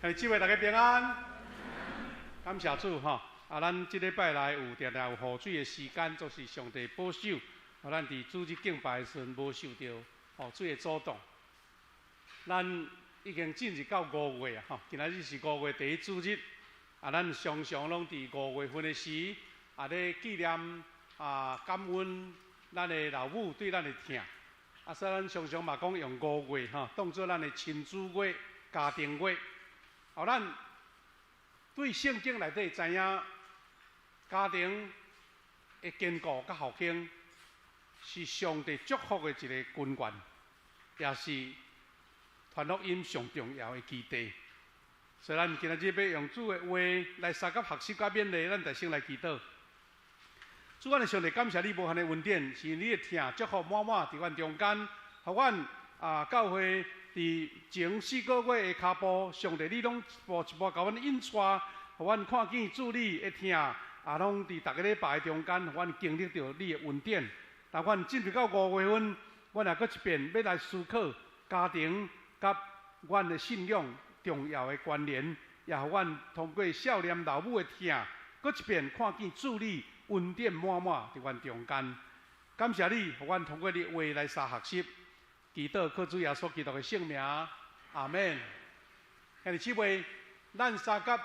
兄弟姊妹大家平安，感謝主吼！啊，咱這禮拜來有定定有雨水的時間，就是上帝保守，予咱佇主日敬拜的時陣無受著雨水的阻擋。咱已經進入到五月啊，吼！今仔日是五月第一主日，啊，咱常常攏佇五月份的時，啊，咧紀念啊感恩咱的老母對咱的疼。啊，所以咱常常嘛講用五月吼，當做咱的親子月、家庭月。予咱對聖經內底知影，家庭的堅固佮復興是上帝祝福的一个根源，也是傳福音上重要的基地。所以咱今仔日欲用主的話來相佮學習佮勉勵，咱就先來祈禱。主，阮的上帝，感謝你無限的恩典，是你的疼祝福滿滿佇阮中間，予阮啊教會佇前四個月的跤步，上帝你攏一步一步共阮引帶，予阮看見主你的疼，啊，攏佇逐个禮拜中間，予阮經歷著你的恩典。當阮進入到五月份，阮也閣一遍欲來思考家庭佮阮的信仰重要的關聯，也予阮通過少年老母的疼，閣一遍看見主你恩典滿滿佇阮中間。感謝你，予阮通過你話來相學習。祈禱靠主耶穌基督的聖名，阿門。兄弟姊妹，咱相佮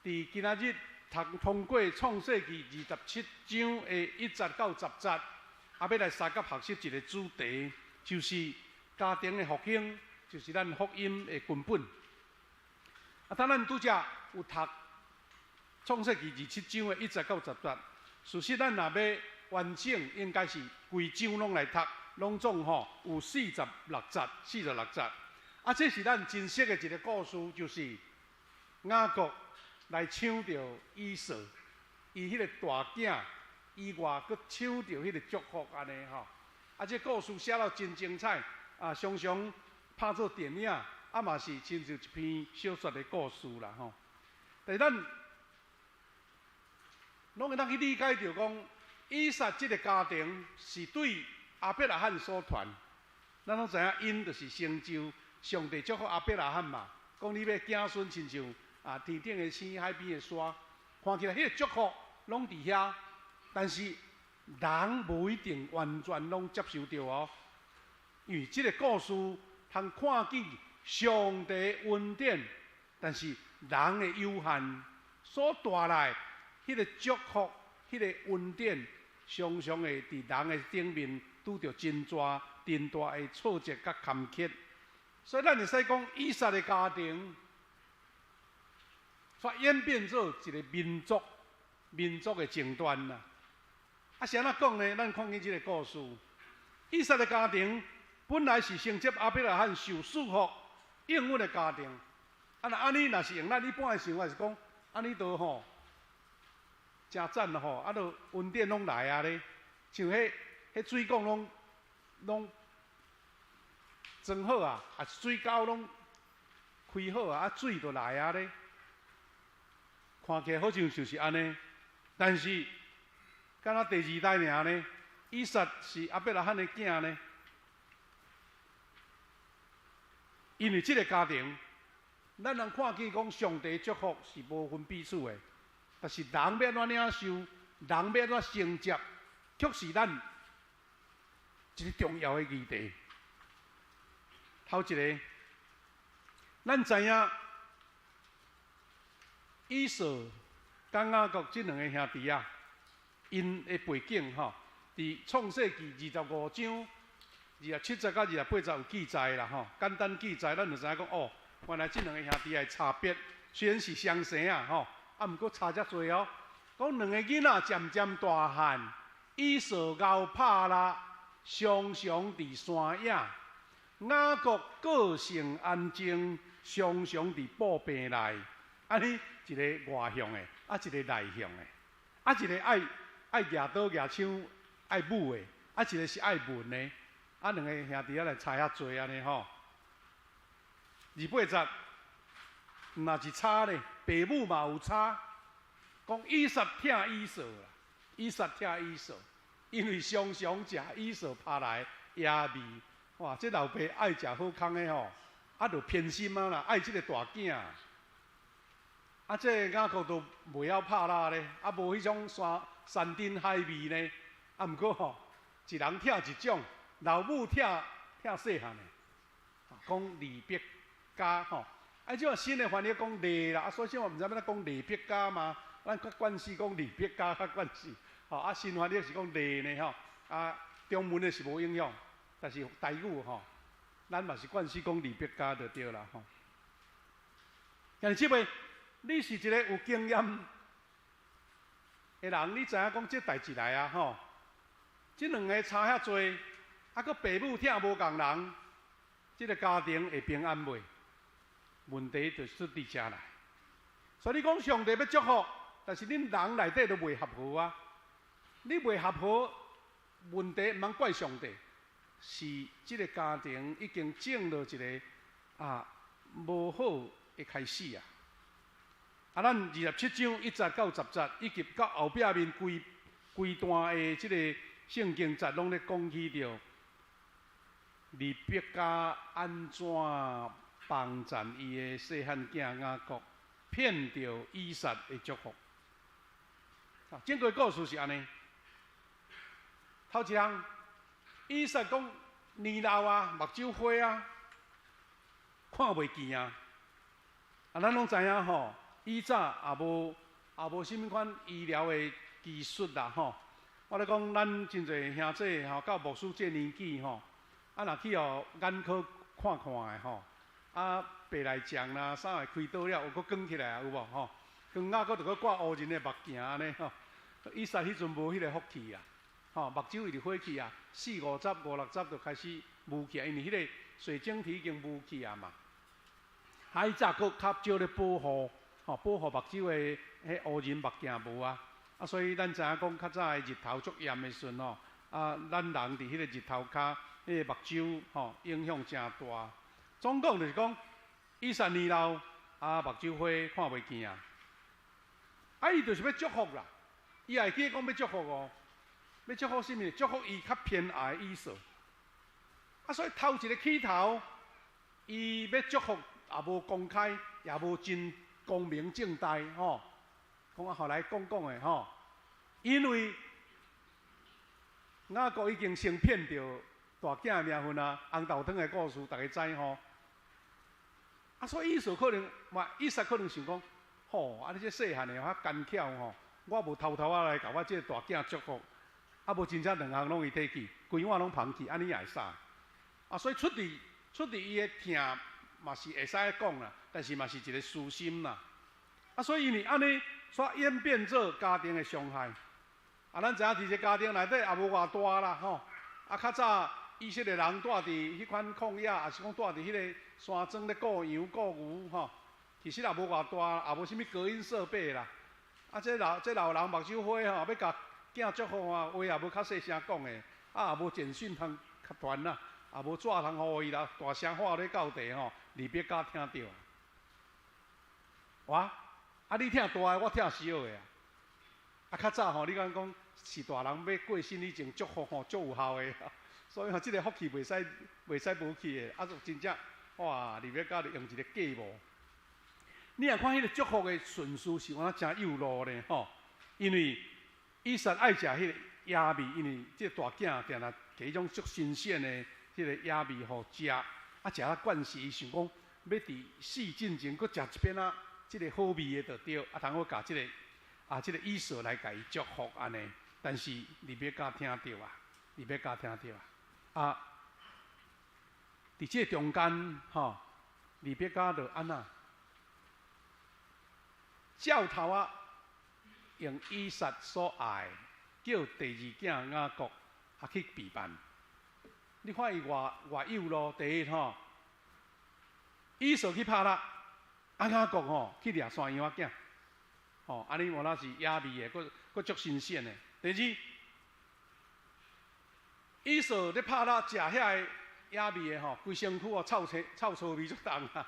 佇今仔日讀通過創世記二十七章的一節到十節，啊，欲來相佮學習一个主題，就是家庭的復興，就是咱福音的根本。啊，當咱拄才有讀創世記二七章的一節到十節，事實咱若欲完整，應該是規章攏來讀。攏總吼有四十六節，四十六節。啊，這是咱真熟的一个故事，就是雅各來搶著以掃，伊彼个大囝以外，閣搶著彼个祝福按呢吼。啊，這故事寫了真精彩，啊，常常拍做電影，啊嘛是親像一篇小說的故事啦吼。但是咱攏會當去理解著講，以撒這个家庭是對亞伯拉罕所傳，咱攏知影，𪜶就是成就上帝祝福亞伯拉罕嘛。講你欲子孫親像啊天頂的星、海邊的沙，看起來彼个祝福攏佇遐，但是人無一定完全攏接受著哦。因為這个故事通看見上帝恩典，但是人的有限所帶來彼个祝福、彼个恩典，常常會佇人的頂面拄著真大、真大的挫折佮坎坷，所以咱會使講，以撒的家庭，煞演變做一个民族、民族的爭端啦。啊，是按怎講呢？咱看見這个故事，以撒的家庭本來是承接亞伯拉罕受賜福應允的家庭。啊，若按呢，若是用咱一般的想法是講，按呢都吼，誠讚吼，啊，都恩典攏來啊咧，像彼。彼水管攏攏裝好啊，啊水溝攏開好啊，啊水就來啊咧。看起來好像就是按呢，但是敢若第二代爾呢，以撒是亞伯拉罕的囝呢。因為這个家庭，咱人看見講上帝祝福是無分彼此的，但是人欲按怎領受，人欲按怎承接，卻是咱一个重要的議題。頭一个，咱知影以掃佮雅各這兩个兄弟仔，𪜶的背景吼，佇創世記二十五章二十七節到二十八節有記載啦吼。簡單記載，咱就知影講哦，原來這兩个兄弟的差別，雖然是相生啊吼，啊毋過差遮濟哦。講兩个囡仔漸漸大漢，以掃𠢕拍獵，常常佇山野，雅各個性安靜，常常佇布棚內。按呢一个外向的，啊一个內向的，啊一个愛愛舉刀舉槍愛武的，啊一个是愛文的，啊兩个兄弟仔來差遐濟按呢吼。二八節，毋若是差咧，爸母嘛有差，講以撒疼以掃啦，以撒疼以掃。因為常常食以掃拍來的野味，哇！這老爸愛食好康的吼，啊，就偏心啊啦，愛這个大囝。啊，這个雅各都袂曉拍獵咧，啊，無彼種山山珍海味呢。啊，毋過吼，一人疼一種，老母疼疼細漢的，講利百加吼。啊，這個新的翻譯講利啦，啊，所以我毋知欲按怎講利百加嘛，咱較慣勢講利百加較慣勢，吼，啊，新翻譯是講利呢吼，啊，中文的是無影響，但是台語吼，咱嘛是慣勢講利百加就對啦吼。但是這擺，你是一个有經驗的人，你知影講這代誌來啊吼，這兩个差遐濟，啊，閣爸母疼無仝人，這个家庭會平安袂？問題就出佇遮來。所以你講上帝欲祝福，但是恁人內底都袂合和啊！你袂合和，問題毋通怪上帝，是這个家庭已經種落一个啊無好的開始啊！啊，咱27章1節到10節，以及到後壁面規規段的這个聖經節，攏咧講起著利百加按怎幫贊伊的細漢囝雅各，騙著以撒的祝福。啊，整個故事是按呢。頭一項，以撒講年老啊，目睭花啊，看袂見啊。啊，咱攏知影吼，以早也無啥物款醫療的技術啦吼。我咧講，咱真濟兄弟吼，到牧師這年紀吼，啊，若去予眼科看看的吼，啊，白內障啦，啥會開刀了，有閣光起來啊，有無吼？光啊，閣著閣掛烏人的目鏡按呢吼。以撒彼陣無彼个福氣啊，吼，目睭一直花去啊，四五十、五六十就開始霧去啊，因為彼个水晶體已經霧去啊嘛。啊，以早閣較少咧保護，吼，保護目睭的彼烏人目鏡無啊。啊，所以咱知影講較早的日頭足炎的時陣吼，啊，咱人佇彼個日頭跤，彼个目睭吼影響誠大。總講就是講，以撒年老，啊，目睭花看袂見啊。啊，伊就是欲祝福啦，伊也會記講欲祝福哦，欲祝福啥物？祝福伊較偏愛以掃。啊，所以頭一个起頭，伊欲祝福也無公開，也無真光明正大吼。講啊，後來講講的吼，因為雅各已經先騙著大囝的名分啊，紅豆湯的故事，逐家知吼。啊，所以以掃可能嘛，以撒可能想講，吼，啊，你這細漢的較奸巧吼，我無偷偷仔來共我這个大囝祝福，啊，無真正兩項攏伊提去，規碗攏捧去，按呢也會使。啊，所以出佇伊的疼嘛是會使講啦，但是嘛是一个私心啦。啊，所以因為按呢，煞演變做家庭的傷害。啊，咱知影佇這家庭內底也無偌大啦，吼。啊，較早以色列人住佇彼款曠野，抑是講住佇彼个山莊咧顧羊顧牛，吼。其實也無偌大，也無啥物隔音設備啦。啊，這老人目睭花吼，欲共囝祝福啊，話也無較細聲講的，啊，也無簡訊通傳啦，也無紙通予伊啦，大聲喊咧到地吼，利百加聽著。哇！啊，你疼大的，我疼小的啊。啊，較早吼，你敢講是大人欲過身以前祝福吼，足有效的，所以吼，這个福氣袂使無去的。啊，就真正哇，利百加就用一个計謀。你若看彼个祝福的順序是按怎誠幼路呢？吼，因為以撒愛食彼个野味，因為這个大囝定定提彼種足新鮮的彼个野味予食，啊，食啊慣勢，伊想講欲佇死進前閣食一遍仔這个好味的就對，啊，通好共這个啊，這个以掃來共伊祝福按呢。但是利百加聽著啊，利百加聽著啊，啊，佇這個中間吼，利百加就按怎？照頭仔用以撒所愛，叫第二囝雅各啊去備辦。你看伊偌偌幼路，第一吼，以掃去拍獵，啊雅各吼去掠山羊仔囝，吼，按呢無那是野味的，閣閣足新鮮的。第二，以掃咧拍獵食遐个野味的吼，規身軀哦臭臭臭臭味足重啊！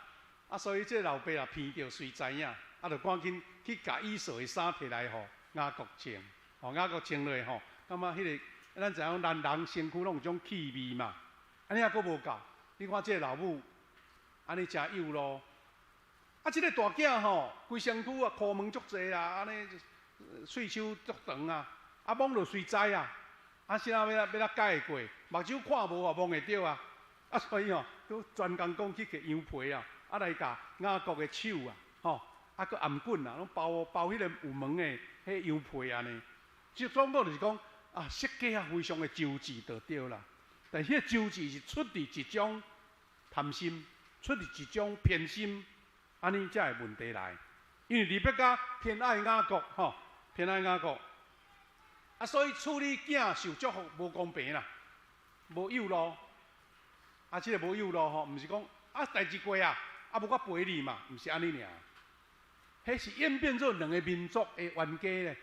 啊，所以這老爸也鼻著隨知影，啊，就趕緊去共以掃的衫提來予雅各穿，予雅各穿落吼，感覺彼个咱知影男人身軀攏有種氣味嘛，按呢猶閣無夠，你看這个老母，按呢誠有路。啊，這个大囝吼，規身軀啊，箍毛足濟啦，按呢喙鬚足長啊，啊，摸著隨知啊，啊，啥欲欲怎解會過？目睭看無啊，摸會著啊，啊，所以吼，閣專工講去挃羊皮啊，啊來共雅各的手啊，吼，啊，閣頷頸啊，攏包包彼个有毛的彼羊皮按呢。這總講就是講啊，設計啊非常的周至就對啦。但彼個周至是出佇一種貪心，出佇一種偏心。按呢才會問題來，因為利百加偏愛雅各，吼，偏愛雅各，啊，所以處理囝受祝福無公平啦，無有路，啊，這个無有路吼，毋是講啊代誌過啊，啊無我陪你嘛，毋是按呢爾，彼是演變做兩个民族的冤家咧，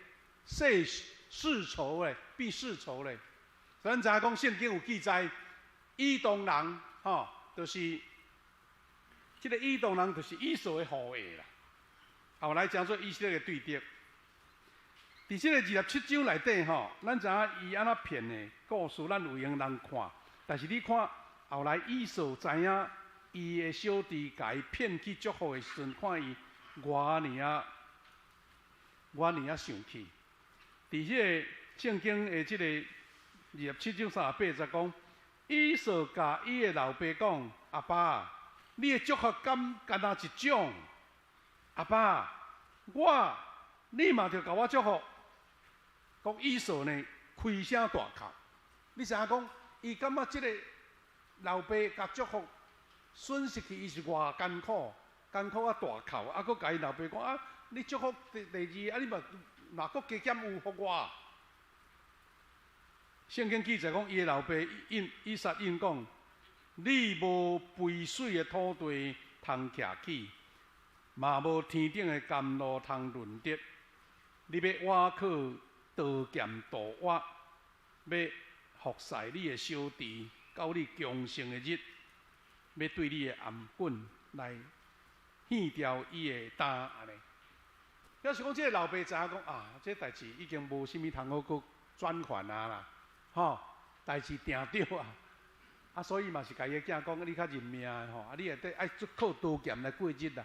世世仇咧，變世仇咧。咱知影講聖經有記載，以東人吼，就是。這个以東人就是以掃的後裔啦，後來成做以色列的對敵。佇這个27章內底吼，咱知影伊按怎騙的故事，咱有閒通看。但是你看後來以掃知影伊的小弟共伊騙去祝福的時陣，看伊偌爾仔偌爾仔生氣。佇這个聖經的這个27章38節講，以掃共伊的老爸講：阿爸。你的祝福敢干焦一種？阿爸，我你嘛著共我祝福。講以掃呢，開聲大哭。你知影講，伊感覺這个老爸共祝福損失去，伊是偌艱苦，艱苦啊大哭，啊，閣共伊老爸講啊，你祝福第第二，啊你嘛嘛閣加減有予我。聖經記載講，伊的老爸應以撒應講。你無肥水的土地通徛起，嘛無天頂的甘露通潤得。你欲倚靠刀劍渡我，欲服侍你的小弟，到你強盛的日，欲對你的頷頸來掀掉伊的擔按呢。表示講，這个老爸知影講啊，這代誌已經無啥物通好閣轉還啊啦，吼，代誌定著啊。啊，所以嘛是共伊的囝講，你較認命的吼，啊，你會得愛靠刀劍來過日啦。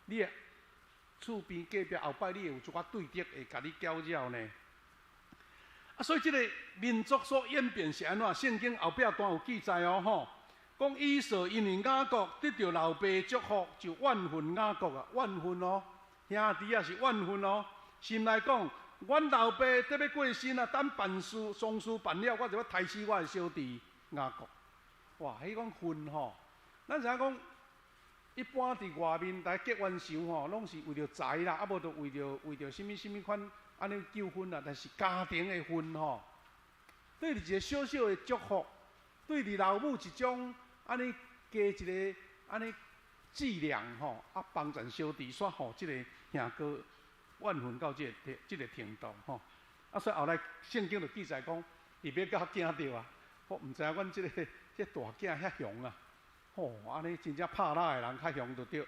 你的厝邊隔壁後擺，你會有一寡對敵會共你攪擾呢。啊，所以這个民族所演變是按怎？聖經後壁段有記載哦，吼，講以掃因為雅各得著老爸祝福，就怨恨雅各啊，怨恨哦，兄弟啊是怨恨哦，心內講，阮老爸得欲過身啊，等辦事喪事辦了，我就欲刣死我的小弟。雅各，哇！彼種恨吼，咱知影講，一般佇外面來結冤仇吼，攏是為著財啦，啊無就為著為著啥物啥物款按呢糾紛啦。但是家庭的恨吼，對佇一个小小的祝福，對佇老母一種按呢加一个按呢伎倆吼，啊幫贊小弟，煞予這个兄哥怨恨到這个這个程度吼。啊，所以後來聖經就記載講，利百加驚著啊。我毋知影阮這个這大囝遐雄啊，吼，按呢真正拍獵的人較雄就對。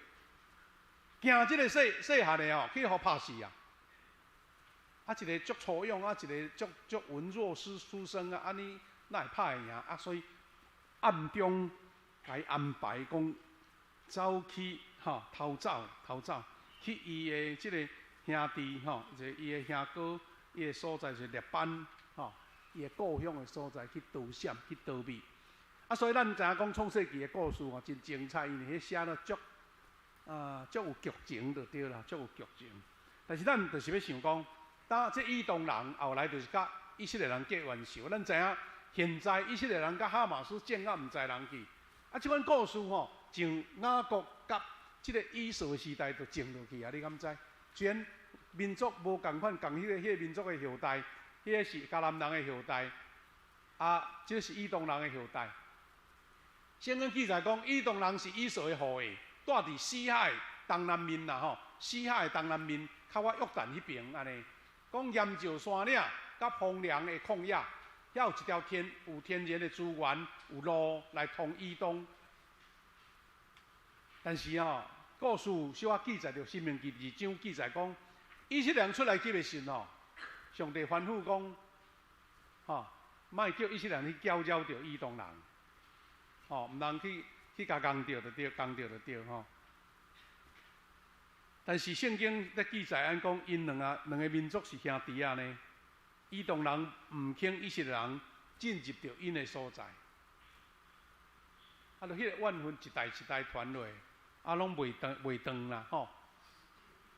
驚這个細細漢的吼，去予拍死啊！啊，一个足粗勇，啊，一个足足文弱書生啊，按呢哪會拍會贏？啊，所以暗中共伊安排講，走去吼偷走偷走去伊的這个兄弟吼，就伊的兄哥，伊的所在是列班吼。伊的故鄉的所在去逃閃去逃避，啊，所以咱知影講創世記的故事吼，真精彩，因為彼寫得足啊，足有劇情就對啦，足有劇情。但是咱就是欲想講，當這以東人後來就是佮以色列人結冤仇。咱知影現在以色列人佮哈馬斯戰甲毋知人去，啊，這款故事吼，從雅各佮這个以掃時代就種落去啊，你敢知？雖然民族無仝款，仝彼个彼个民族的後代。彼个是迦南人的後代，啊，這是以東人的後代。聖經記載講，以東人是以掃的後裔，住佇死海東南面啦吼，死海東南面較倚約旦彼爿按呢。講沿著山嶺佮荒涼的曠野，遐有一條天有天然的資源，有路來通以東。但是吼，故事小可記載著，申命記二章記載講，以色列人出埃及的時吼，上帝吩咐講，吼，莫叫以色列人去攪擾著以東人，吼，毋通去去共尪著就對，尪著就對吼。但是聖經咧記載按講，𪜶兩個民族是兄弟仔呢。以東人毋肯以色列人進入著𪜶的所在，啊，就彼個怨恨一代一代傳落，啊，攏袂斷袂斷啦吼。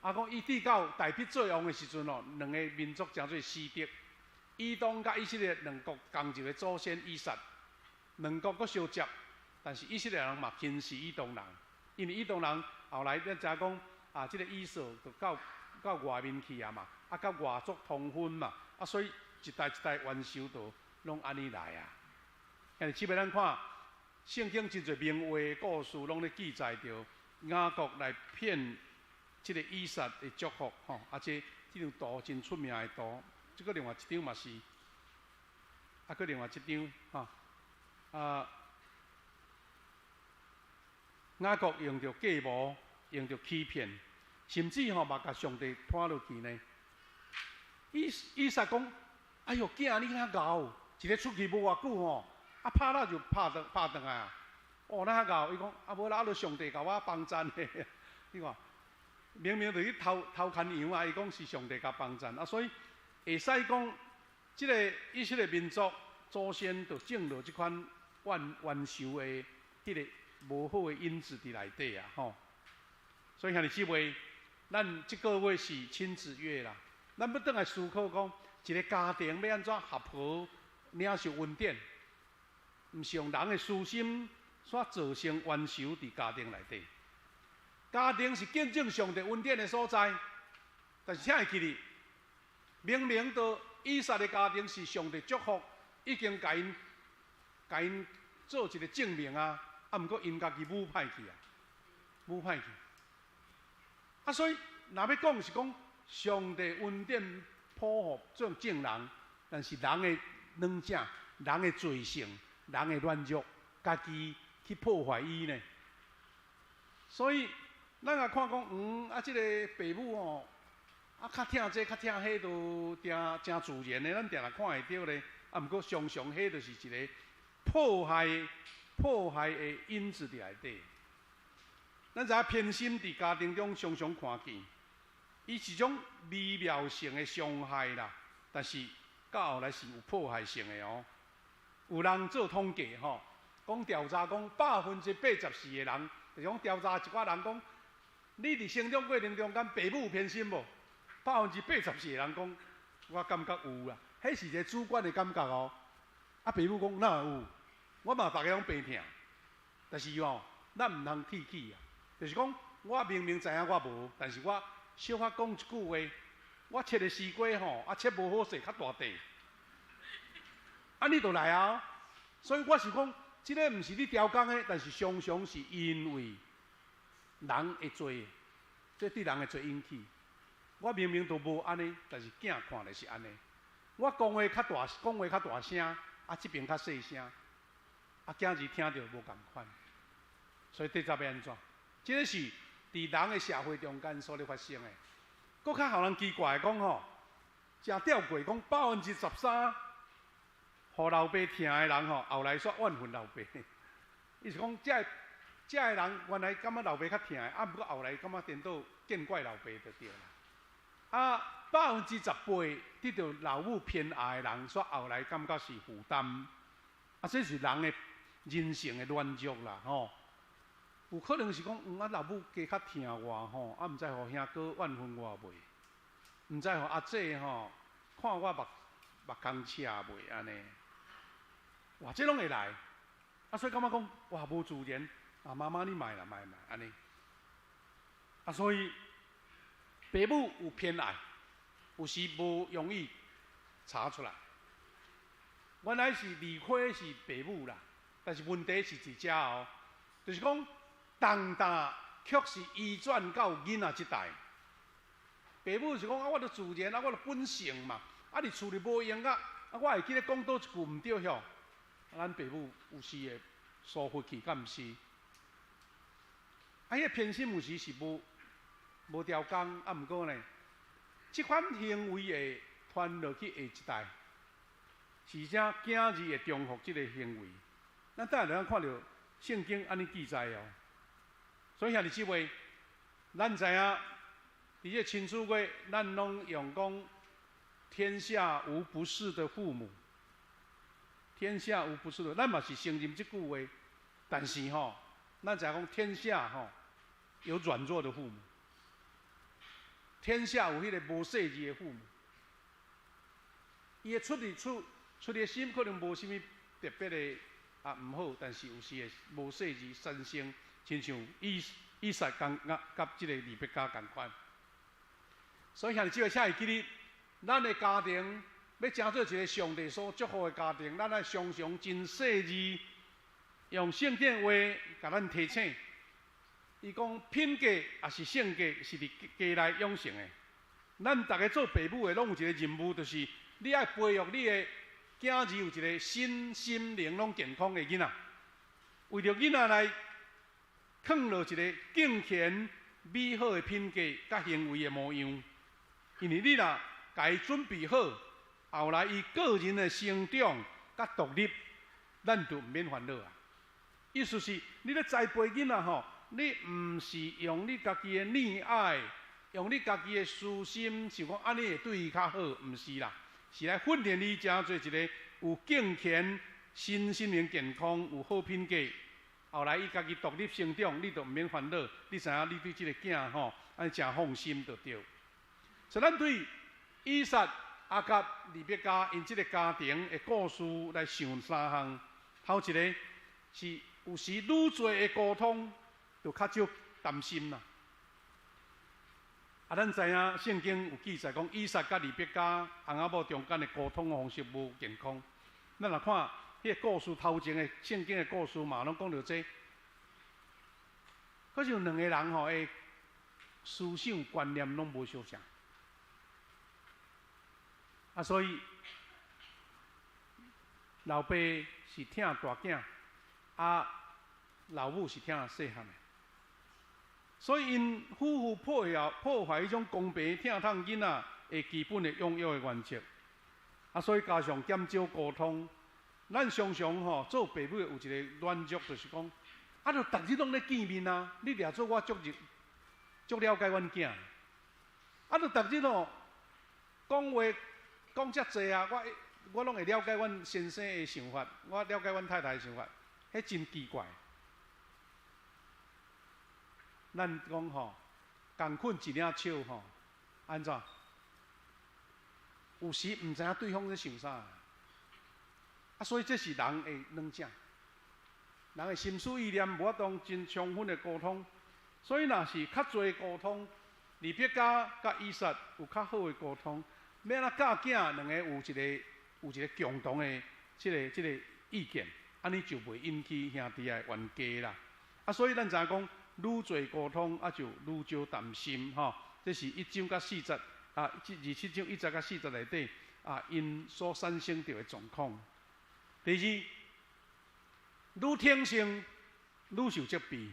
啊，講一直到大衛做王的時陣哦，兩個民族成做死敵。以東佮以色列兩國仝一個祖先以撒，兩國閣相接，但是以色列人嘛輕視以東人，因為以東人後來咱知影講啊，這個以掃就到外面去啊嘛，啊，佮外族通婚嘛，啊，所以一代一代冤仇就攏按呢來啊。但是這擺咱看聖經真濟名畫故事，攏咧記載著雅各來騙這個以撒的祝福吼，啊，這張圖真出名的圖，這個另外一張嘛是，啊，閣另外一張吼，啊，雅各用著計謀，用著欺騙，甚至吼嘛共上帝拖落去呢。以撒講：哎喲，囝你遐𠢕，一个出去無偌久吼，啊拍獵就拍轉拍轉來啊！哦，哪遐𠢕？伊講啊無啦，啊著上帝共我幫贊的，你看，明明就去偷偷牽羊啊！伊講是上帝共幫贊啊，所以會使講，這个以色列民族祖先就種落這款冤仇的彼个無好的因子佇內底啊，吼！所以兄弟姊妹，咱這個月是親子月啦，咱欲轉來思考講，一个家庭欲按怎合和領受恩典，毋是用人的私心所造成冤仇佇家庭內底。家庭是見證上帝恩典的所在，但是請會記得，明明都以撒的家庭是上帝祝福，已經共𪜶做一个證明啊，啊，毋過𪜶家己母歹去啊，母歹去。啊，所以若欲講是講上帝恩典普予眾眾人，但是人的軟正、人的罪性、人的軟弱，家己去破壞伊呢。所以咱若看講，啊，這个爸母吼，啊，較疼這較疼彼，都誠誠自然的，咱定定看會著咧。啊，毋過常常彼就是一个破壞的因子佇內底。咱知影偏心佇家庭中常常看見，伊是一種微妙性的傷害啦，但是到後來是有破壞性的哦。有人做統計吼，講調查講84%的人，就講調查一寡人講，你佇成長過程中間爸母有偏心無？84%的人講，我感覺有啦，彼是一个主觀的感覺哦。啊，爸母講哪有？我嘛逐家攏病疼，但是哦，咱毋通鐵齒啊。就是講，我明明知影我無，但是我小可講一句話，我切的西瓜吼，啊切無好勢，較大塊，按呢就來啊。所以我是講，這个毋是你刁工的，但是常常是因為人的罪，這對人的罪引起。我明明都無按呢，但是囝看咧是按呢。我講話較大，講話較大聲，啊這邊較細聲，啊囝兒聽著無仝款，所以這才欲按怎？這个是佇人的社會中間所咧發生的。閣較予人奇怪講吼，誠吊詭講13%，予老爸疼的人吼，後來煞怨恨老爸。伊是講，這个人原來感覺老爸較疼的，啊，毋過後來感覺顛倒見怪老爸就對啦。啊，18%得著老母偏愛的人，煞後來感覺是負擔。啊，這是人的人性的軟弱啦，吼。有可能是講，啊老母加較疼我吼，啊毋知予兄哥怨恨我袂？毋知予阿姊吼看我目目空赤袂按呢？哇，這攏會來，啊所以感覺講，哇無自然，啊媽媽你莫啦莫莫按呢。啊所以爸母有偏愛，有時無容易查出來。原來是理虧是爸母啦，但是問題是佇遮哦，就是講。重擔卻是移轉到囡仔這代。爸母是講啊，我著自然啊，我著本性嘛。啊，佇厝裡無閒啊，啊，我會記得講佗一句毋對吼。啊，咱爸母有時會疏忽去，敢毋是？啊，彼个偏心有時是無刁工，啊，毋過呢，這款行為會傳落去下一代，是啥囝兒會重複這个行為。咱等下就通看著。聖經按呢記載哦。所以兄弟姊妹，咱知影，佇這親子月，咱攏用講天下無不是的父母，天下無不是的，咱嘛是承認這句話。但是吼，咱知影講天下吼有軟弱的父母，天下有彼个無細膩的父母，伊的出佇出出的心可能無啥物特別的啊毋好，但是有時會無細膩產生，親像以撒共佮佮這个利百加仝款。所以兄弟姊妹，請會記得，咱的家庭欲成做一个上帝所祝福的家庭，咱愛常常真細膩，用聖經話共咱提醒。伊講品格抑是性格是佇家內養成的。咱逐个做爸母的，攏有一個任務，就是你愛培育你的囝兒有一個身心靈攏健康的囡仔，為著囡仔來囥落一個敬虔美好的品格佮行為的模樣。因為你若共伊準備好，後來伊個人的成長佮獨立，咱就毋免煩惱啊。意思是，你咧栽培囡仔吼，你毋是用你家己的溺愛，用你家己的私心，想講按呢會對伊較好，毋是啦，是來訓練伊成做一個有敬虔、身心靈健康、有好品格。後來伊家己獨立成長，你就毋免煩惱。你知影，你對這个囝吼，按呢誠放心就對。所以咱對以撒、雅各、利百加𪜶這个家庭的故事來想三項。頭一个是有時愈濟的溝通，就較少談心啦。啊，咱知影聖經有記載講，以撒佮利百加翁仔某中間的溝通方式無健康。咱若看彼个故事頭前的聖經的故事嘛，攏講著這個。可是有兩個人吼，的思想觀念攏無相像。啊，所以老爸是疼大囝，啊，老母是疼細漢的。所以𪜶夫婦破壞彼種公平疼痛囡仔的基本的養育的原則。啊，所以加上減少溝通，咱常常吼做爸母的有一个軟弱，就是講，啊，著逐日攏咧見面啊，你掠做我足入足了解阮囝。啊，著逐日吼講話講遮濟啊，我攏會了解阮先生的想法，我了解阮太太的想法，彼真奇怪。咱講吼，仝睏一領笑吼，按怎？有時毋知影對方咧想啥，啊，所以這是人的軟正，人的心思意念無法度真充分的溝通，所以若是較濟溝通，利百加佮以撒有較好的溝通，欲按怎教囝，兩个有一個共同的這個意見，按呢就袂引起兄弟的冤家啦。啊，所以咱知影講，愈濟溝通，啊就愈少談心吼。這是一章佮四節啊，這27章1節佮4節內底啊，𪜶所產生著的狀況。第二，愈挺身愈受責備。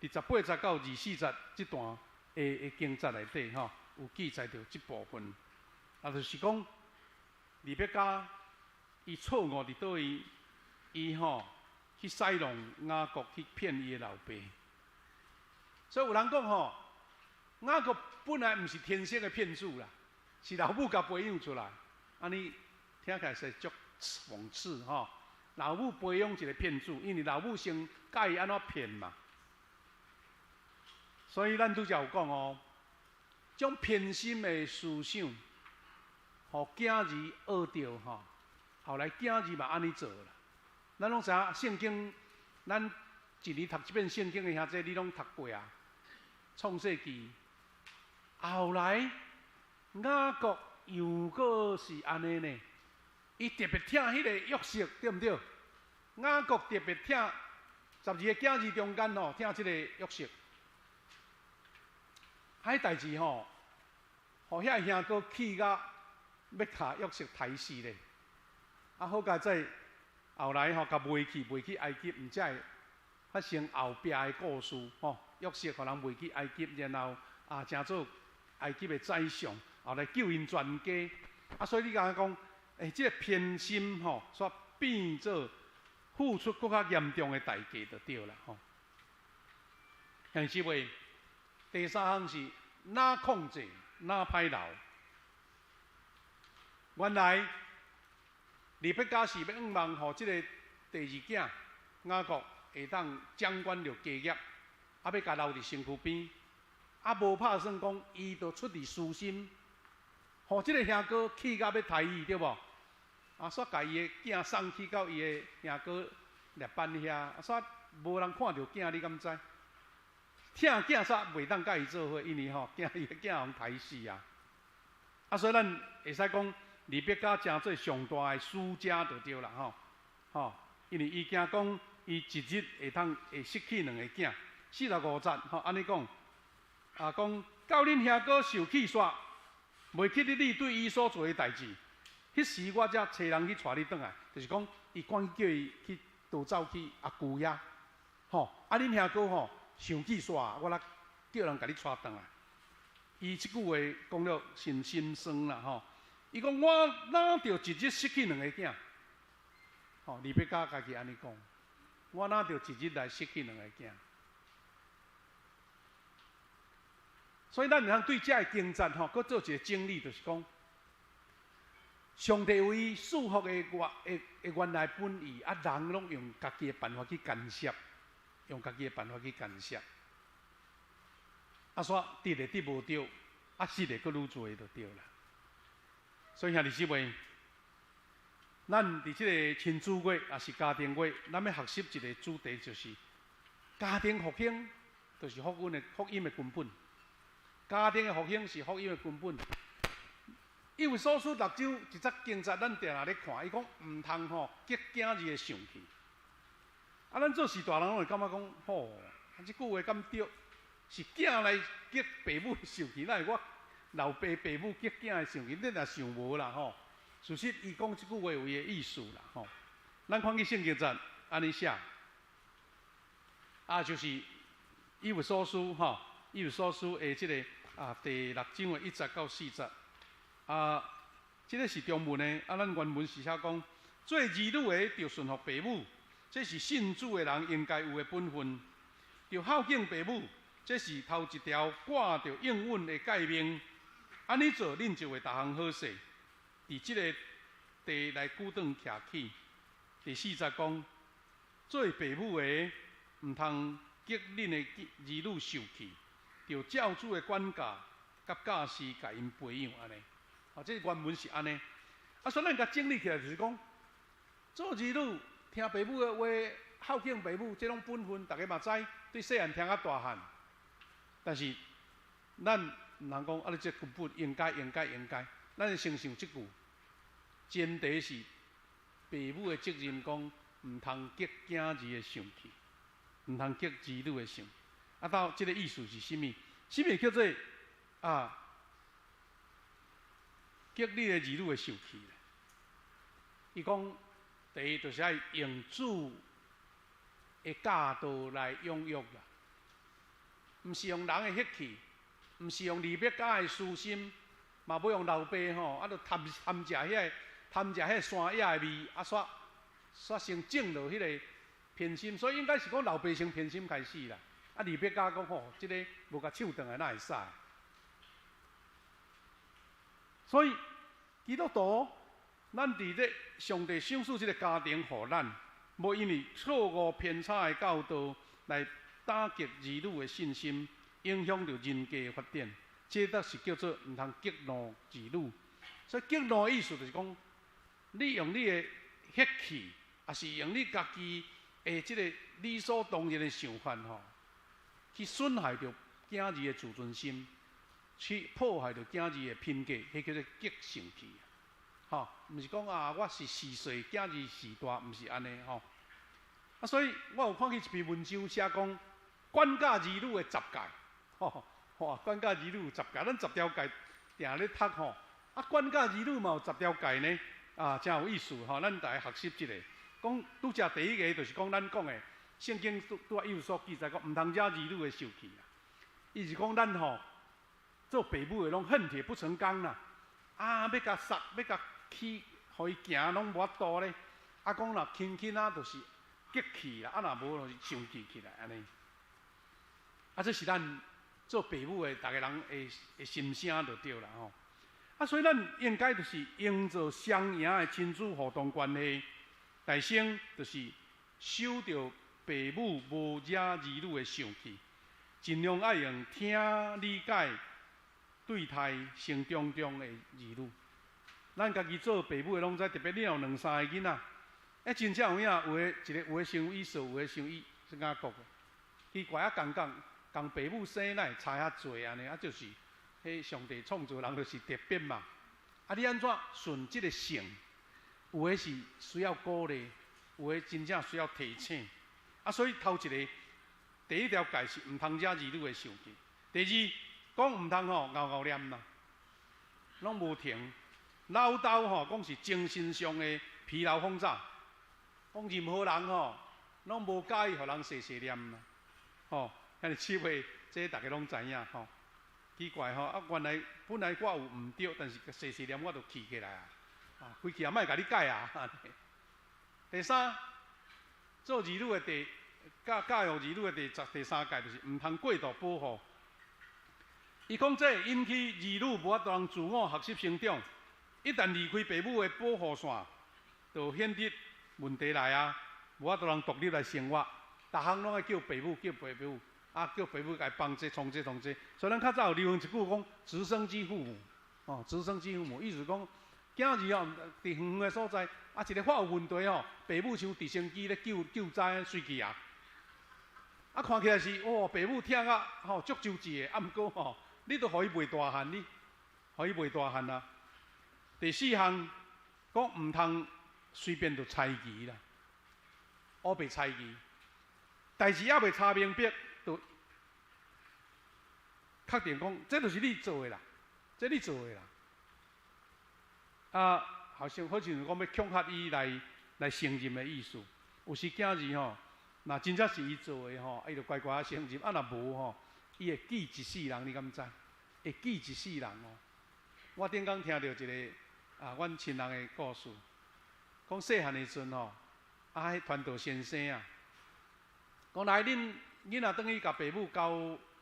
佇18節到24節這段的經節內底吼，有記載著這部分。啊，就是講利百加伊錯誤佇佗位，伊吼去使弄雅各去騙伊的老爸。所以有人講吼，雅各本來毋是天生的騙子啦，是老母共培養出來。按呢聽起來是足諷刺吼。老母培養一個騙子，因為老母先教伊按怎騙嘛。所以咱拄才有講哦，將偏心的思想，予囝兒學著吼，後來囝兒嘛按呢做啦。咱攏知影聖經，咱一年讀一遍聖經的兄弟，你攏讀過啊？創世記，後來雅各又閣是按呢呢，伊特別疼彼個約瑟，對毋對？雅各特別疼12個囝兒中間吼，疼這个約瑟。彼代誌吼，予遐兄哥氣甲欲共約瑟刣死咧。啊，好佳哉後來吼，共賣去賣去埃及，毋才會發生後壁的故事吼。約瑟予人賣去埃及，然後啊，成做埃及的宰相，後來救𪜶全家。啊，所以你敢若講，欸，這个偏心吼，煞變做付出閣較嚴重的代價就對啦吼。兄弟姊妹，第三項是若控制，若歹留。原來利百加是欲向望予這个第二囝雅各會當掌管著家業，啊，欲共留佇身軀邊，啊，無拍算講，伊就出佇私心，予這个兄哥氣甲欲刣伊，對無？啊，煞共伊的囝送去到伊的兄哥拉班遐，啊，煞無人看著囝，你敢知？疼囝煞袂當佮伊做伙，因為吼驚伊的囝予刣死啊！啊，所以咱會使講，利百加成做上大的輸家就對啦吼，吼，因為伊驚講伊一日會通會失去兩個囝，45節吼，按呢講，啊講到恁兄哥受氣煞，袂記得你對伊所做的代誌，彼時我才差人去帶你轉來，就是講伊趕緊叫伊去逃走去阿舅遐，吼，啊恁兄哥吼生氣煞，我來叫人共你帶轉來。伊這句話講了真心酸啦吼。伊講我哪著一日失去兩个囝？吼，利百加家己按呢講，我哪著一日來失去兩个囝？所以咱會通對這个經節吼，閣做一个整理，就是講，上帝為賜福的原的的原來本意，啊，人攏用家己的辦法去干涉，用家己的辦法去干涉，啊，煞得的得無著，啊，失的閣愈濟就對啦。所以兄弟姊妹，咱佇這个親子月，抑是家庭月，咱欲學習一个主題，就是家庭復興，就是福音的福音的根本。家庭的復興是福音的根本。以弗所書六章一節經節，咱定定咧看，伊講毋通吼激囝兒的受氣。啊，咱做序大人攏會感覺講，吼，這句話敢對？是囝來激爸母的受氣，哪會我老爸爸母激囝的受氣？你若想無啦吼。事實伊講這句話有伊的意思啦吼。咱看去聖經節按呢寫，啊，就是以弗所書吼，以弗所書的這个啊第六章的一節到四節。啊，這个是中文的，啊，咱原文是寫講，做兒女的著順服爸母，這是信主的人應該有的本分。著孝敬爸母，這是頭一條掛著應允的誡命。按呢做，恁就會逐項好勢。佇這个地來久長徛起。第四節講，做爸母的毋通激恁的兒女受氣，著照主的管教佮教示，共𪜶培養按呢。啊，這原文是按呢。啊，所以咱共整理起來就是講，做兒女聽爸母的話，孝敬爸母，這攏本分，逐家嘛知，對細漢聽到大漢。但是咱毋通講啊，你這根本應該應該應該，咱先想這句，前提是爸母的責任，講毋通激囝兒的受氣，毋通激兒女的受氣。啊，到這个意思是啥物？啥物叫做啊？激你的兒女會受氣。伊講，第一就是愛用主的教導來養育啦，毋是用人的血氣，毋是用利百加的私心，嘛無用老爸吼，啊，著貪貪食遐个貪食遐个山野的味，啊，煞煞先種落彼个偏心，所以應該是講老爸先偏心開始啦。啊，利百加講吼，這个無共手斷來哪會使？所以，基督徒，咱佇這上帝賞賜這个家庭予咱，無因為錯誤偏差的教導來打擊兒女的信心，影響著人格的發展，這才是叫做毋通激怒兒女。所以激怒的意思就是講，你用你的血氣，抑是用你家己的這个理所當然的想法吼，去損害著囝兒的自尊心。去破壞著囝兒的品格，彼叫做激生氣。吼，毋是講啊，我是序細，囝兒序大，毋是按呢吼。啊，所以我有看見一篇文章寫講管教兒女的十誡，吼，哇，管教兒女十誡，咱十條誡定咧讀吼。啊，管教兒女嘛有十條誡呢，啊，誠有意思吼。咱逐家學習一下。講拄才第一个就是講咱講的聖經拄拄仔有所記載講，毋通惹兒女的受氣啦。伊是講咱吼。做爸母的攏恨鐵不成鋼啦！啊，欲共殺，欲共起，予伊行攏無法度咧。啊，講若輕輕啊，就是激氣啦，啊若無就是生氣起來按呢。啊，這是咱做爸母的，逐个人的心聲就對啦吼。啊，所以咱應該就是營造雙贏的親子互動關係。大先就是守著爸母無惹兒女的生氣，盡量愛用聽理解對待成長中的兒女。咱家己做爸母的攏知，特別你有兩三個囡仔，欸，真正有影，有的一個有的傷伊說，有的傷伊是按怎講？奇怪啊，仝仝仝爸母生哪會差遐濟按呢？啊，就是彼上帝創造人就是特別嘛。啊，你按怎順這个性？有的是需要鼓勵，有的真正需要提醒。啊，所以頭一个第一條戒是毋通惹兒女的生氣。第二，講毋通吼𠢕𠢕念啦，攏無停。嘮叨吼，講是精神上的疲勞轟炸。講任何人吼，攏無佮意予人細細念啦。吼，遐爾這話，這逐家攏知影吼。奇怪吼，啊，原來本來我有毋對，但是細細念我就氣起來啊！啊，規氣也莫共你改啊！第三，做兒女的第教教育兒女的第十第三戒就是毋通過度保護。伊講這會引起兒女無法度通自我學習成長，一旦離開爸母的保護線，就顯得問題來啊，無法度通獨立來生活。逐項攏愛叫爸母，叫爸母，啊，叫爸母共幫這創這創這。所以咱較早有流行一句講：直升機父母，哦，直升機父母，意思講，囝兒哦，佇遠遠的所在，啊，一个發有問題吼，爸母像直升機咧救救災隨去啊。啊，看起來是哦，爸母疼甲吼足周至的，啊，毋過吼，你都予伊袂大漢，你予伊袂大漢啊。第四項講毋通隨便就猜疑啦，烏白猜疑，代誌猶未查明白，就確定講這就是你做的啦，這你做的啦。啊，好像好像講欲恐嚇伊來來承認的意思。有時囝兒吼，若真正是伊做的吼，伊就乖乖仔承認；啊，若無吼，伊會記一世人，你敢知？會記一世人哦。我頂工聽著一个啊，阮親人的故事，講細漢的時陣吼，啊，彼傳道先生啊，講來恁囡仔轉去共爸母交，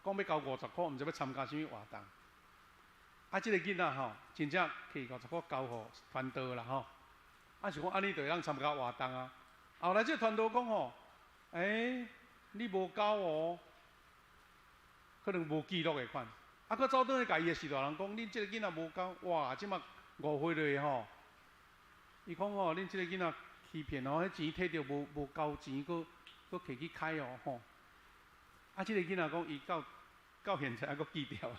講欲交50箍，毋知欲參加啥物活動。啊，這个囡仔吼，真正摕50箍交予傳道啦吼。啊，想講按呢就會當參加活動啊。後來這個傳道講吼，欸，你無交哦，可能無記錄的款。啊，閣走轉去共伊的序大人講，恁這个囡仔無交，哇，這馬誤會落吼。伊講吼，恁這个囡仔欺騙哦，彼錢摕著無無交錢，閣閣摕去開哦吼。啊，這个囡仔講，伊到到現在猶閣記著。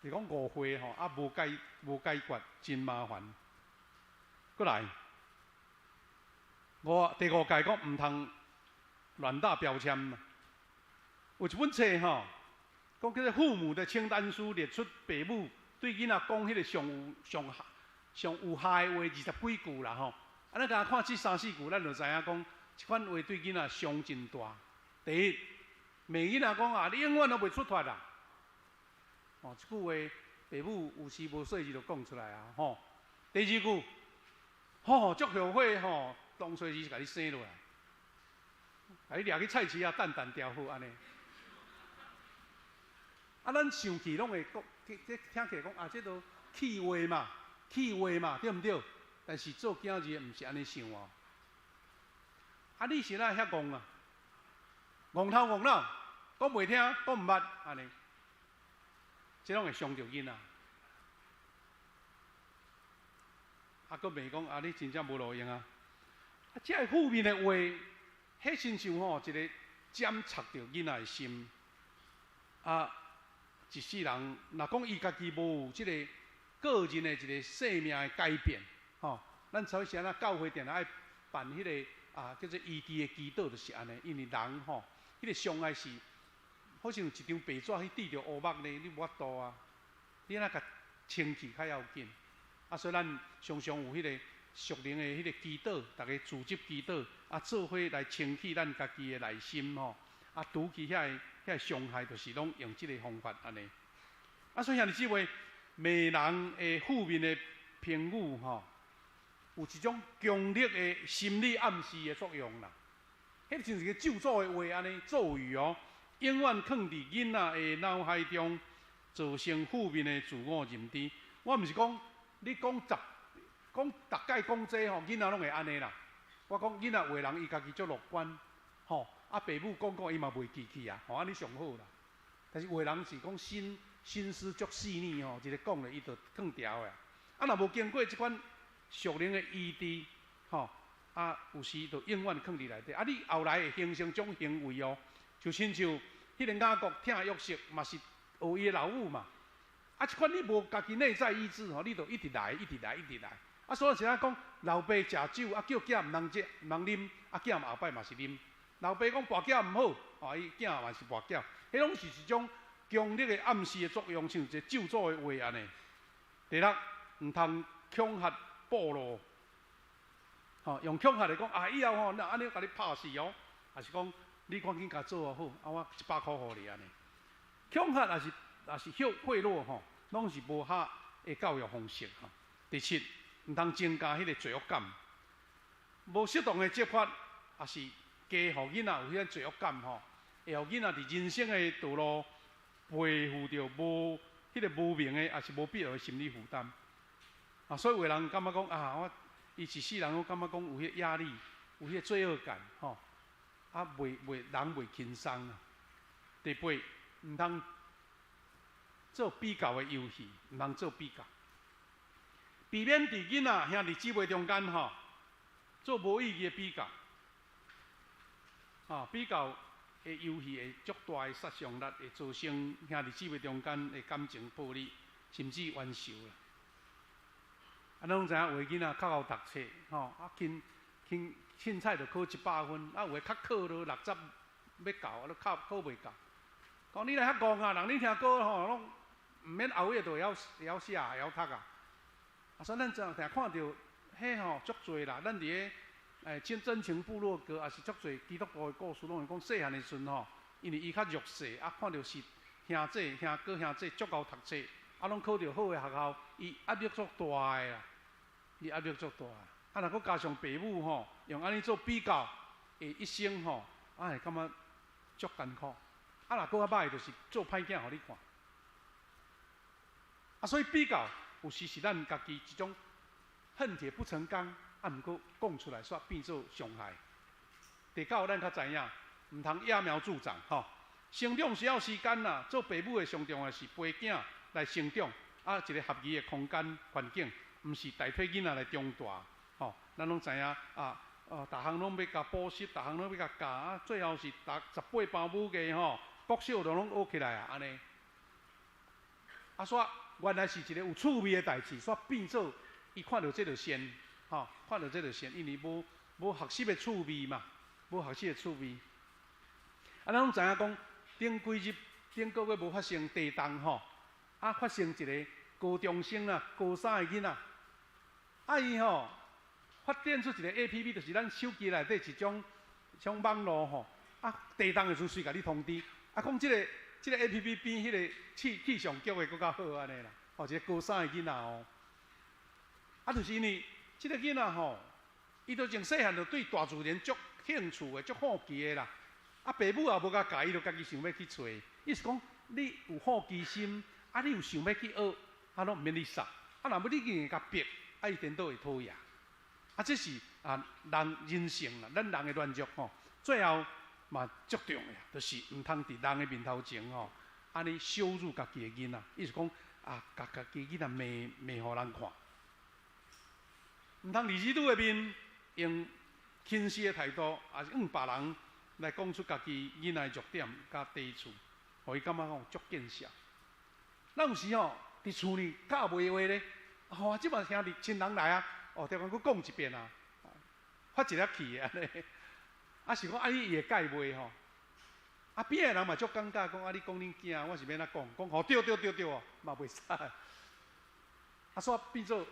是講誤會吼，啊無解無解決，真麻煩。閣來，五第五戒講毋通亂打標籤。有一本冊吼，講叫做《父母的清單書》，列出爸母對囡仔講彼个上有上上有害的話20幾句啦吼。啊，咱敢看這三四句，咱就知影講，這款話對囡仔傷真大。第一，罵囡仔講啊，你永遠攏袂出脫啦。哦，這句話爸母有時無細膩就講出來啊，吼。第二句，吼，足後悔吼，當初時共你生落來，共你掠去菜市仔等等著好按呢。啊，咱生氣攏會講，這這聽起來講啊，這都氣話嘛，氣話嘛，對毋對？但是做囝兒的毋是按呢想哦。啊，你是哪會遐戇啊？戇頭戇腦，講袂聽，講毋捌，按呢。這攏會傷著囡仔。啊，閣罵講啊，你真正無路用啊！啊，這个負面的話，彼親像吼一个針插著囡仔的心。啊，一世人，若講伊家己無有這个個人的一个生命的改變，吼，咱所以是按怎教會定定愛辦彼个啊，叫做醫治的祈禱，就是按呢，因為人吼，彼个傷害是。好像一張白紙去滴著烏目呢，你無法度啊！你按怎共清氣較要緊？啊，所以咱常常有彼個屬靈的彼個祈禱，逐家組織祈禱，啊，做伙來清氣咱家己的內心吼，啊，除去遐个遐個傷害，就是攏用這个方法按呢。啊，所以兄弟姊妹，罵人的負面的評語吼，有一種強烈的心理暗示的作用啦。彼親像一個咒詛的話按呢，咒語哦，永遠囥佇囡仔的腦海中，造成負面的自我認知。我毋是講你講十講逐擺講這吼，囡仔攏會按呢啦。我講囡仔有的人伊家己足樂觀，吼，啊爸母講講伊嘛袂記去啊，吼按呢上好啦。但是有的人是講心心思足細膩吼，一个講咧伊就囥牢的。啊，若無經過這款屬靈的醫治，吼，啊，有時就永遠囥佇內底。啊，你後來會形成種行為哦，就親像彼个雅各疼約瑟嘛是學伊的老母嘛。啊，這款你無家己內在醫治吼，你就一直來，一直來，一直來。啊，所以是按怎講，老爸食酒啊，叫囝毋通食，毋通啉，啊，囝後擺嘛是啉。老爸講跋筊毋好，啊，伊囝嘛是跋筊。彼攏是一種強力的暗示的作用，像一个咒詛的話按呢。第六，毋通恐嚇暴露，吼，用恐嚇來講啊，以後吼，若按呢共你拍死哦，抑是講你趕緊共做好，啊，我100箍予你按呢。恐嚇抑是賄賂吼，攏是無合的教育方式吼。第七，毋通增加彼个罪惡感，無適當的責罰，抑是加予囡仔有彼個罪惡感吼，會予囡仔佇人生的道路背負著無彼个無名的，抑是無必要的心理負擔。啊，所以有的人感覺講啊，我伊一世人攏感覺講有彼個壓力，有彼個罪惡感，吼，啊，袂袂人袂輕鬆啊。第八，毋通做比較的遊戲，毋通做比較，避免佇囡仔兄弟姊妹中間吼做無意義的比較。啊，比較的遊戲會足大的殺傷力，會造成兄弟姊妹中間的感情破裂，甚至冤仇啦。啊，咱攏知影有的囡仔較𠢕讀冊，吼，啊，凊凊凊彩就考100分，啊，有的較考落60欲到，啊，都考考袂到。講你來遐戇啊，人恁聽歌吼，攏毋免熬夜都會曉會曉寫會曉讀啊。啊，所以咱常常看著彼吼足濟啦，咱佇咧真真情部落格，抑是足濟基督徒的故事，攏會講細漢的時陣吼，因為伊較弱勢，啊，看著是兄姊兄哥兄姊足𠢕讀冊，啊，攏考著好的學校，伊壓力足大的啦，伊壓力足大。啊，若閣加上爸母吼，用按呢做比較，會一生吼，啊會感覺足艱苦。啊，若閣較歹，就是做歹囝予你看。啊，所以比較有時是咱家己一種恨鐵不成鋼，啊，毋過講出來煞變做傷害。第九，咱較知影，毋通揠苗助長，吼。成長需要時間啦，做爸母的上重要是陪囝來成長，啊，一个合宜的空間環境，毋是代替囡仔來長大，吼。咱攏知影啊，哦，逐項攏欲共補習，逐項攏欲共教，啊，最後是逐十八般武藝吼，國小就攏學起來啊，按呢。啊，煞原來是一個有趣味的代誌，煞變做伊看著這就善，吼，看著這就善，因為無無學習的趣味嘛，無學習的趣味。啊，咱攏知影講，頂幾日頂個月無發生地動吼，啊，發生一个高中生啊，高三的囡仔，啊伊吼發展出一个 APP，就是咱手機內底一種像網路吼，啊地動的時陣隨共你通知，啊講這个 APP 比彼个氣象局的閣較好按呢啦，吼，一个高三的囡仔哦，啊，就是因為這个囡仔吼，伊都從細漢就對大自然足興趣的、足好奇的啦。啊，爸母也無共教，伊就家己想欲去揣。意思講，你有好奇心，啊，你有想欲去學，啊，攏毋免你捒。啊，若欲你硬共逼，啊，伊顛倒會討厭。啊，這是啊，人人性啦，咱人的軟弱吼。最後嘛足重要，就是毋通佇人的面頭前吼，按呢羞辱家己的囡仔。意思講啊，共家己囡仔罵罵予人看。毋通佇兒女的面用輕視的態度，抑是向別人來講出家己囡仔的弱點佮短處，予伊感覺講足見笑。咱有時吼佇厝裡教袂話咧，吼，這馬兄弟親人來啊，哦，逐工閣講一遍啊，發一粒氣按呢。啊是講啊，伊會介袂吼？啊邊的人嘛足尷尬，講啊你講恁囝，我是欲按怎講？講吼對對對對哦，嘛袂使。啊，煞變做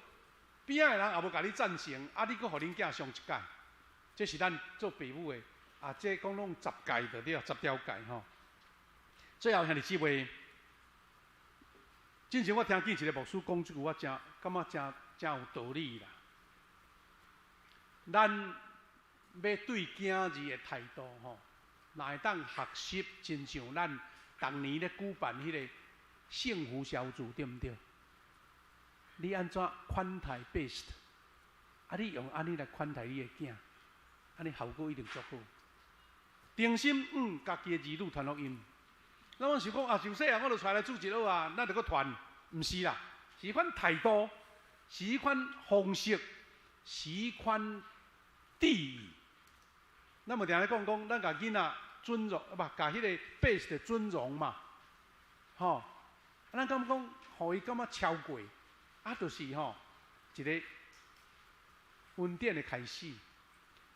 邊仔的人也無共你贊成，啊你閣予恁囝傷一擺，這是咱做爸母的。啊，這講攏十戒就對，十條戒吼。最後兄弟姊妹，之前我聽見一个牧師講這句，我誠感覺誠誠有道理啦。咱欲對囝兒的態度吼，若會當學習，親像咱逐年咧舉辦彼个幸福小組，對毋對？你按怎款待 best？啊，你用按呢來款待你的囝，按呢效果一定足好。誠心向家己的兒女傳福音。咱阮想講啊，上細漢我就帶來主日學啊，咱就閣傳，毋是啦，是彼款態度，是彼款方式，是彼款智意。咱嘛定咧講講，咱共囡仔尊榮，啊無，共彼个 best 尊榮嘛，吼。咱敢講，予伊感覺超過，啊，就是吼一个恩典的開始。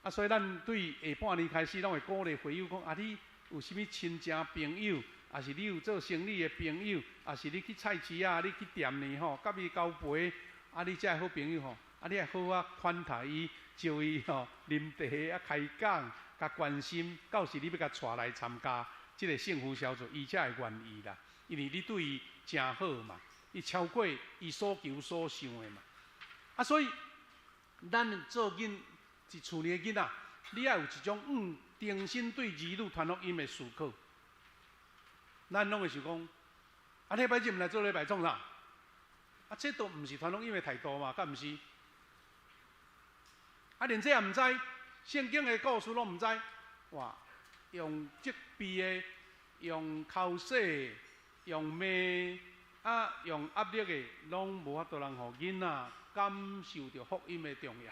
啊，所以咱對下半年開始，攏會鼓勵會友講：啊，你有啥物親情朋友，抑是你有做生意的朋友，抑是你去菜市仔，你去店裡吼，佮伊交陪，啊，你遮的好朋友吼，啊，你愛好好款待伊，招伊吼啉茶啊，開講，共關心，到時你欲共帶來參加這个幸福小組，伊才會願意啦。因為你對伊誠好嘛，伊超過伊所求所想的嘛。啊，所以咱做囡佇厝裡的囡仔，你愛有一種誠心對兒女傳福音的思考。咱攏會想講，啊，禮拜日毋來做禮拜創啥？啊，這都毋是傳福音的態度嘛，敢毋是？啊，連這也毋知，聖經的故事攏毋知，哇！用責備的，用口舌的，用罵，啊，用壓力的，攏無法度通予囡仔感受著福音的重要。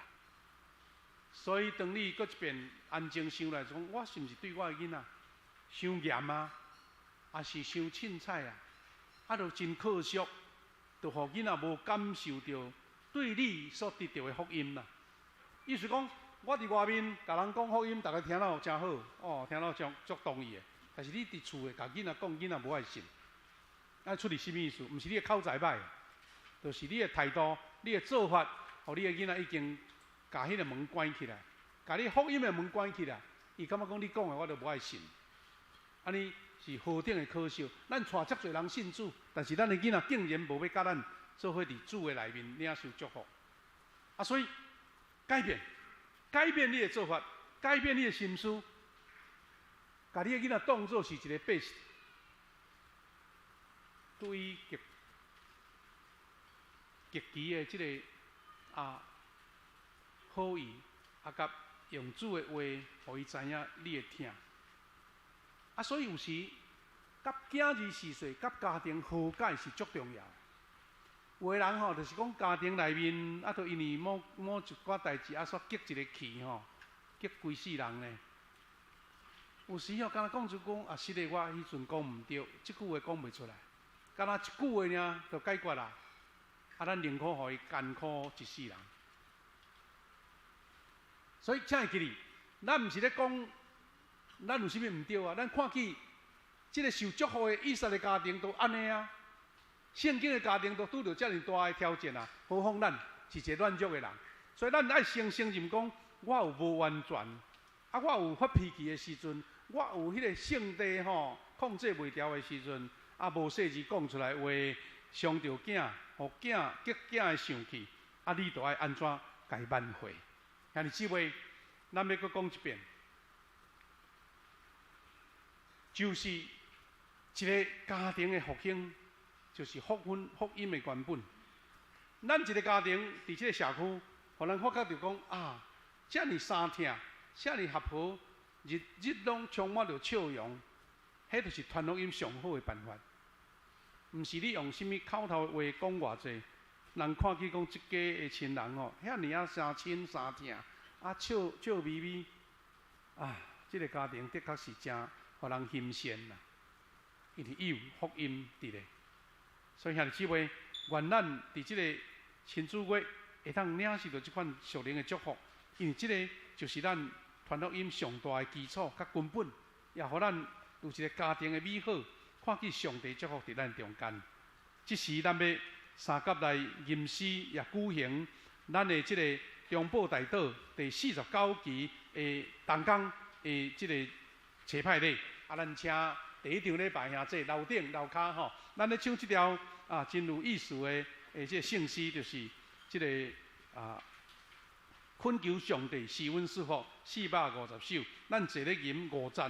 所以，當你閣一遍安靜想來講，我是毋是對我的囡仔傷嚴啊？抑是傷凊彩啊？啊，就真可惜，就予囡仔無感受著對你所得著的福音啦。意思講，我佇外面共人講福音，逐家聽了誠好，哦，聽了足足同意的。但是你佇厝的共囡仔講，囡仔無愛信。啊，出佇啥物意思？毋是你的口才歹，就是你的態度、你的做法，予你的囡仔已經共彼个門關起來，共你福音的門關起來。伊感覺講你講的，我都無愛信。按呢是何等的可惜！咱帶遮濟人信主，但是咱的囡仔竟然無欲佮咱做伙佇主的內面領受祝福。啊，所以改變，改變你的做法，改變你的心思，共你的囡仔當做是一个 best，對伊極極其的這个啊好意，啊，佮用主的話，予伊知影你的疼。啊，所以有時，佮囝兒序細，佮家庭和解是足重要的。有的人吼，就是講家庭內面，啊，就因為某某一寡代誌，啊，煞激一个氣吼，激規世人呢。有時吼，敢若講出講啊，實的我彼陣講毋對，這句話講袂出來，敢若一句話爾就解決啦。啊，咱寧可予伊艱苦一世人。所以，請會記得，咱毋是咧講，咱有啥物毋對啊？咱看見這个受祝福的以色列家庭都按呢啊，聖經的家庭都拄著遮爾大的挑戰啊，何況咱是一个軟弱的人，所以咱愛先承認講，我有無完全，啊，我有發脾氣的時陣，我有彼个性地吼控制袂牢的時陣，啊，無細膩講出來話，傷著囝，予囝激囝會生氣，啊，你著愛按怎共伊挽回？兄弟姊妹，咱欲閣講一遍，就是一个家庭的復興，就是福音福音的根本。咱一个家庭佇這个社區，予人發覺著講啊，遮爾相疼，遮爾合和，日日攏充滿著笑容，彼就是傳福音上好的辦法。毋是你用啥物口頭的話講偌濟，人看見講這家的親人吼，遐爾仔相親相疼，啊笑笑眯眯，啊，這个家庭的確是誠予人欣羨啦，因為伊有福音佇咧。所以兄弟姊妹，願咱佇這个親子月會當領受著這款屬靈的祝福，因為這个就是咱傳福音上大的基礎佮根本，也予咱有一个家庭的美好，看見上帝祝福佇咱中間。這時咱欲三佮來吟詩，也舉行咱的這个中保大道第49期的同工的這个齊派禮。啊，咱請第一場禮拜兄弟樓頂樓跤吼，咱咧唱這條啊真有意思的的這个聖詩，就是這个啊懇求上帝賜阮祝福450首，咱坐咧吟五節。